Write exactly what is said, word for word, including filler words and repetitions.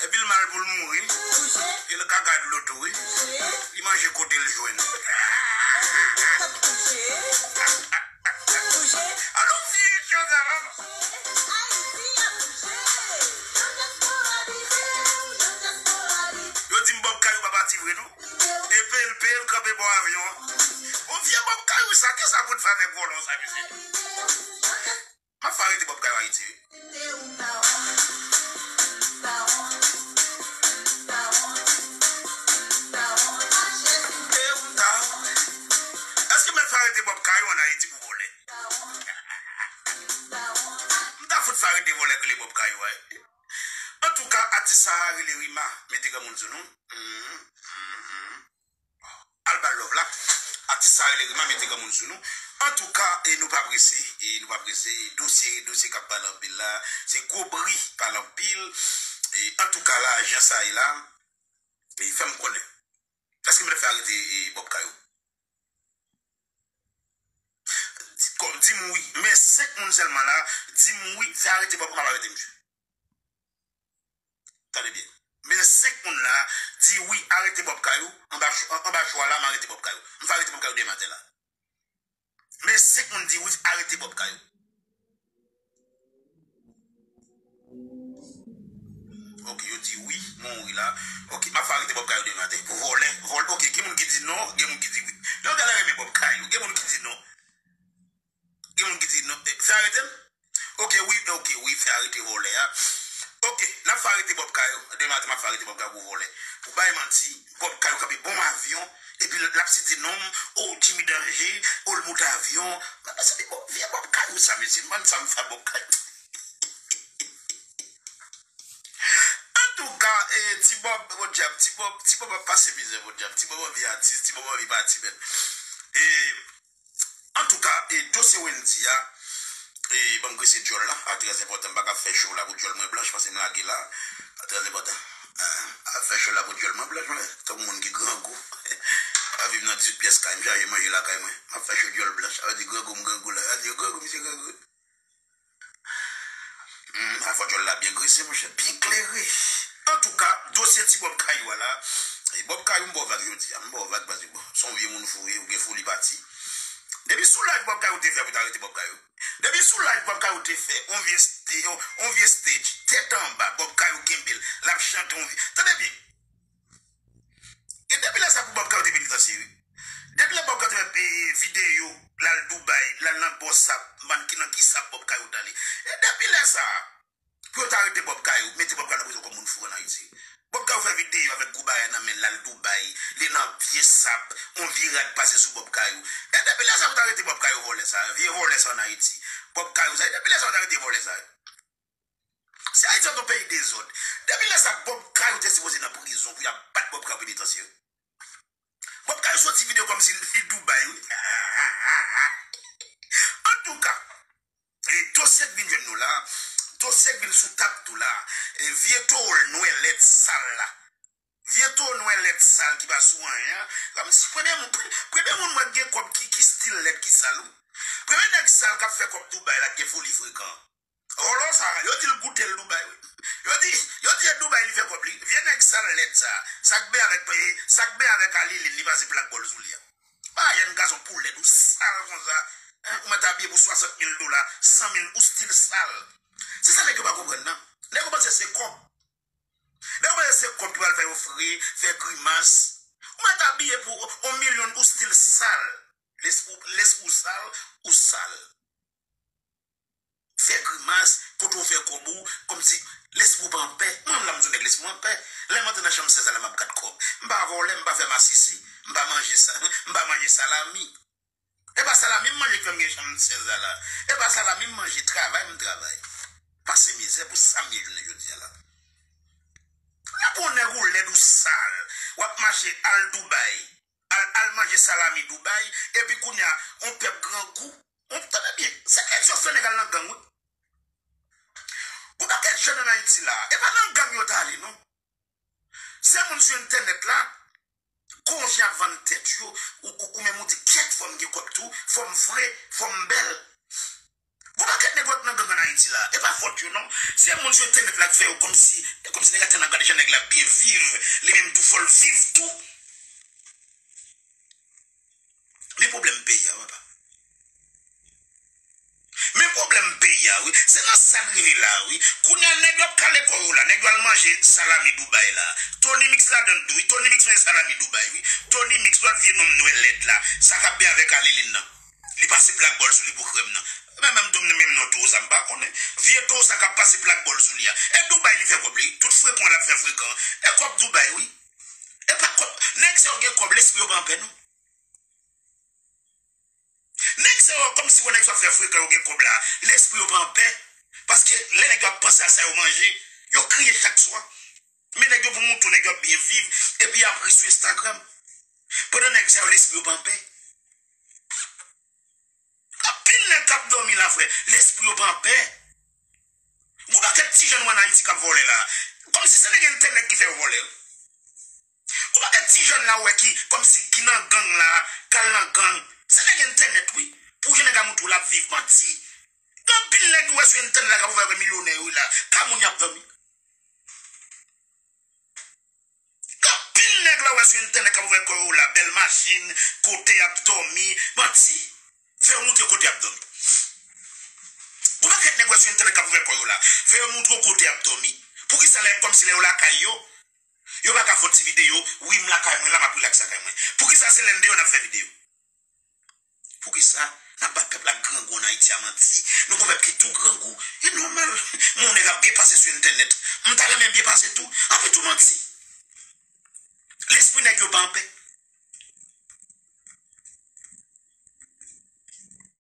Epi l mal pou l mouri. E l ka gad loto, wi. Li manje kote l jwenn. Alon vye chòz a, mama. Yo di m Bob Kayou pa pati vre, non. E pe l, pe l kanpe bò avyon an. Bon, vye Bob Kayou sa, kisa pou l fè avèk vòlò sa, mesye? M ap fè arete Bob Kayou Ayiti, wi. Èske m ap fè arete Bob Kayou ann Ayiti pou vòlè? M ta fout fè arete vòlè k rele Bob Kayou a, wi. Antouka, atis sa a rele Rima, mete granmoun sou nou. Mhm, mhm. Al ba l love la. Atis sa rele Rima, mete granmoun sou nou. Antouka, e nou pa prese, e nou pa prese. Dosye, dosye k ap pale anpil la. Se gwo bri pale anpil. E antouka, la, jan sa ye la, e fè m konnen. Èske m ap fè arete, e, Bob Kayou? Di, kòm, di m wi. Men senk moun sèlman la, di m wi, fè arete Bob, m ap arete misye. Tande byen. Men senk moun la, di wi, arete Bob Kayou, anba cho-, anba cho a la, m arete Bob Kayou. M fè arete Bob Kayou demen maten la. Men senk moun di wi, arete Bob Kayou. Ok, yo di wi, mwen wi la. Ok, m ap fè arete Bob Kayou demen maten. Pou vòlè, vòlè. Ok, gen moun ki di non, gen moun ki di wi. Yo genlè renmen Bob Kayou, gen moun ki di non. Gen moun ki di non, eh, fè arete l? Ok, wi, ok, wi, fè arete vòlè a. Ok, n ap fè arete Bob Kayou. Demen maten, m ap fè arete Bob Kayou pou vòlè. Pou bay manti, Bob Kayou kanpe bon avyon, epi l ap site non m, o Jimmy Danje, o l moute avyon. Mwen panse se Bob, vye Bob Kayou sa, mesye. M pa konn sa m fè Bob Kayou. Antouka, eh, Ti Bob, podyab, Ti Bob, Ti Bob ap pase mizè, podyab. Ti Bob anvi atis, Ti Bob anvi pati, men. Eh, Antouka, e dosye Wendy a, e ban m grese djòl la, a trè enpòtan. M pa ka fè cho la pou djòl mwen blanch, paske m lage la, a trè enpòtan. Ah, a fè cho la pou djòl mwen blanch, mwen, tankou moun ki grangou. M ap viv nan dizuit pyès kay, m chaje manje lakay mwen. M ap fè cho djòl blanch, sa vle di grangou m grangou la, sa vle di yo grangou, misye grangou. Hmm, a fò djòl la byen grese, monchè, byen klere. Antouka, dosye ti Bob Kayou a la, e Bob Kayou, m ba w vag jodi a, m ba w vag paske, bon, se yon vye moun fou, ou gen foli pati. Depi sou live Bob Kayou te fè pou ta rete Bob Kayou. Depi sou live Bob Kayou te fè, on vye sta-, on, on vye stage, tèt anba, Bob Kayou kenbe l, l ap chante, on vye, tande byen. E depi lè sa pou Bob Kayou te penitansye, wi. Depi lè Bob Kayou te fè, e, videyo, l al Dubai, l al nan bò sab, m pa konn ki nan ki sab Bob Kayou t ale. E depi lè sa, pou yo ta rete Bob Kayou, mete Bob Kayou nan prizon kòm moun fou ann Ayiti. Bob Kayou fè videyo avèk gwo bagay nan men l, l al Dubai, li nan vye sab, on vye rad pase sou Bob Kayou. E depi lè sa pou ta rete Bob Kayou vòlè sa, vye vòlè sa ann Ayiti. Bob Kayou sa, e depi lè sa pou ta rete vòlè sa. Si Ayiti an t on peyi dezòd, depi lè sa Bob Kayou te sipoze nan prizon pou y ap bat Bob Kayou penitansye. Bob Kayou soti videyo kòmsi li Dubai, wi. Antouka, e dosye k vin jwenn nou la, dosye k vin sou tab tou la, e vye towo nwè lèd sal la. Vye towo nwè lèd sal ki pa sou anyen an. Kòmsi premye moun, pre-, premye moun mwen gen kòb ki, ki stil lèd ki sal, wi. Premye nèg sal k ap fè kòb Dubai la k gen foli frekan. Vòlò sa, yo di l goute l Dubai, wi. Yo di, yo di e Dubai li fè kòb li. Vye nèg sal lèd sa. Sa k ben avèk, sa k ben avèk Alilin, li pase plak bòl sou li a. Pa jèn gason pou lèd ou sal konsa. Hein, ou mèt abiye pou swasant mil dola, san mil, ou stil sal. Se sa nèg yo pa konprann nan. Nèg yo panse se kòb. Nèg yo panse se kòb ki pral fè yo fre, fè grimas. Ou mèt abiye pou on milyon, ou stil sal. Lespri, lespri w sal, ou sal. Fè grimas, kote w fè kòb ou, kòmsi lespri w pa anpè. Mwen menm la m se yon nèg lespri m anpè. Lè m antre nan chanm sèz la, m ap gad kòb. M pa vòlè, m pa fè masisi, m pa manje sa, m pa manje salami. E pa salami m manje k fè m gen chanm sèz la la. E pa salami m manje, travay m travay. Pase mizè pou sa m ye jounen jodi a la. Lè pou yon nèg ou lèd ou sal, w ap mache al Dubai, al, al manje salami Dubai, epi kounye a, on pèp grangou, on, tande byen, se nèg yo fè nèg al nan gang, wi. Gon pakèt jèn ann Ayiti la, e pa nan gang yo t ale, non. Se moun sou entènèt la, gon jan ap vann tèt yo, ou, ou, ou menm ou di, kèt, fò m gen kòb tou, fò m fre, fò m bèl. Gon pakèt nèg wè k nan gang ann Ayiti la. E pa fòt yo non. Se moun sou entènèt la k fè yo kòmsi, e kòmsi nèg la tèlman ap gade jan nèg la byen viv, li menm tou fò l viv tou. Men pwoblèm peyi a, papa. Men pwoblèm peyi a, wi. Se nan sa n rive la, wi. Kounye a, nèg yo ap kale kò yo la. Nèg yo al manje salami Dubai la. Tony Mix ladan l tou, wi. Tony Mix manje salami Dubai, wi. Tony Mix, lòt vye nonm nwè lèd la. Sa k ap byen avèk Alilin nan. Li pase plak bòl sou li pou krèm nan. Men menm dom menm non towo sa, m pa konnen. Vye towo sa k ap pase plak bòl sou li a. E Dubai li fè kòb li. Tout frekan l ap fè frekan. E kòb Dubai, wi. E pa kòb. Nèg sa yo gen kòb, lespri yo pa anpè, non. Nèg sa yo, kòmsi wè nèg sa ap fè frekan, yo gen kòb la, lespri yo pa anpè. Paske lè nèg yo ap panse a sa yo manje, yo kriye chak swa. Men nèg yo pou montre w nèg yo ap byen viv, epi y ap ri sou Instagram. Pandan nèg sa yo, lespri yo pa anpè. Anpil nèg k ap dòmi la, frè, lespri yo pa anpè. Gon pakèt ti jèn w ann Ayiti k ap vòlè la. Kòmsi se nèg entènèt ki fè yo vòlè, wi. Gon pakèt ti jèn la w wè ki, kòmsi ki nan gang la, k al nan gang. Se nèg entènèt, wi. Pou jan nèg la montre w l ap viv, manti. Gen anpil nèg ou wè sou entènèt la k ap ouvè milyonè, wi la. Ka moun y ap dòmi. Gen anpil nèg la w wè sou entènèt k ap ouvè kò yo la, bèl machin, kote y ap dòmi, manti. Fè yo montre kote y ap dòmi. Gon pakèt nèg w wè sou entènèt k ap ouvè kò yo la, fè yo montre w kote y ap dòmi. Poukisa lè, kòmsi lè yo lakay yo, yo pa ka fè yon ti videyo, wi, m lakay mwen la, m ap rilaks lakay mwen. Poukisa se lè n deyò n ap fè videyo? Poukisa n ap ba pèp la grangou ann Ayiti a manti? Nou gon pèp ki tou grangou. E nòmal. Men yon nèg ap byen pase sou entènèt. M ta renmen byen pase tou. Anpi tou manti. Lespri nèg yo pa anpè.